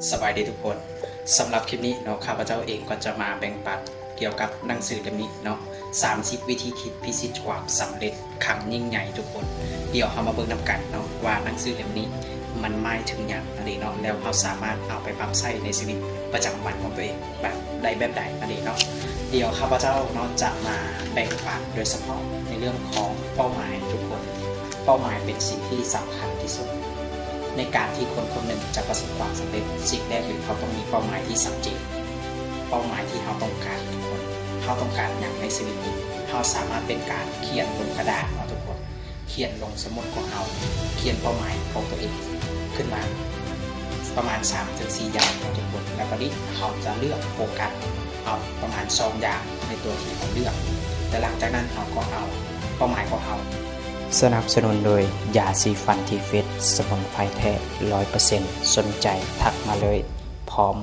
ສະບາຍດີທຸກຄົນ. ສຳລັບຄລິບນີ້ເນາະ ຂ້າພະເຈົ້າເອງກໍຈະມາແບ່ງປັນກ່ຽວກັບໜັງສືເຫຼັ້ມນີ້ເນາະ ສາມສິບວິທີຄິດພິຊິດຄວາມສຳເລັດຄັ້ງຍິ່ງໃຫຍ່ທຸກຄົນ. ດຽວເຮົາມາເບິ່ງນຳກັນເນາະ ວ່າໜັງສືເຫຼັ້ມນີ້ມັນໝາຍເຖິງຫຍັງນັ້ນເອງເນາະ ແລ້ວເຮົາສາມາດເອົາໄປປັບໃຊ້ໃນຊີວິດປະຈຳວັນຂອງຕົວເອງ ແບບ ໄດ້ແບບໃດນັ້ນເອງເນາະ. ດຽວຂ້າພະເຈົ້າເນາະຈະມາແບ່ງປັນໂດຍສະເພາະໃນເລື່ອງຂອງເປົ້າໝາຍທຸກຄົນ. ເປົ້າໝາຍເປັນສິ່ງທີ່ສຳຄັນທີ່ສຸດ. ໃນການທີ່ຄົນຄົນໜຶ່ງຈະປະສົບຄວາມສຳເລັດ, ສິ່ງແລກເລີຍເຮົາຕ້ອງມີເປົ້າໝາຍທີ່ຊັດເຈນ. ເປົ້າໝາຍທີ່ເຮົາຕ້ອງການທຸກຄົນ, ເຮົາຕ້ອງການຫຍັງໃນຊີວິດນີ້, ເຮົາສາມາດເປັນການຂຽນລົງກະດານເນາະທຸກຄົນ. ຂຽນລົງສະໝຸດຂອງເຮົາ, ຂຽນເປົ້າໝາຍຂອງຕົວເອງຂຶ້ນມາປະມານສາມເຖິງສີ່ຢ່າງເນາະທຸກຄົນ. ແລ້ວບາດນີ້ເຮົາຈະເລືອກໂຟກັສເອົາປະມານສອງຢ່າງໃນຕົວທີ່ເຮົາເລືອກ, ແລະ ຫຼັງຈາກນັ້ນເຮົາກໍເອົາເປົ້າໝາຍຂອງເຮົາ. ສະໜັບສະໜູນໂດຍຢາສີຟັນທີເຟສ ສະໝຸນໄພແທ້ຮ້ອຍເປີເຊັນ. ສົນໃຈທັກມາເລີຍ ພ້ອມ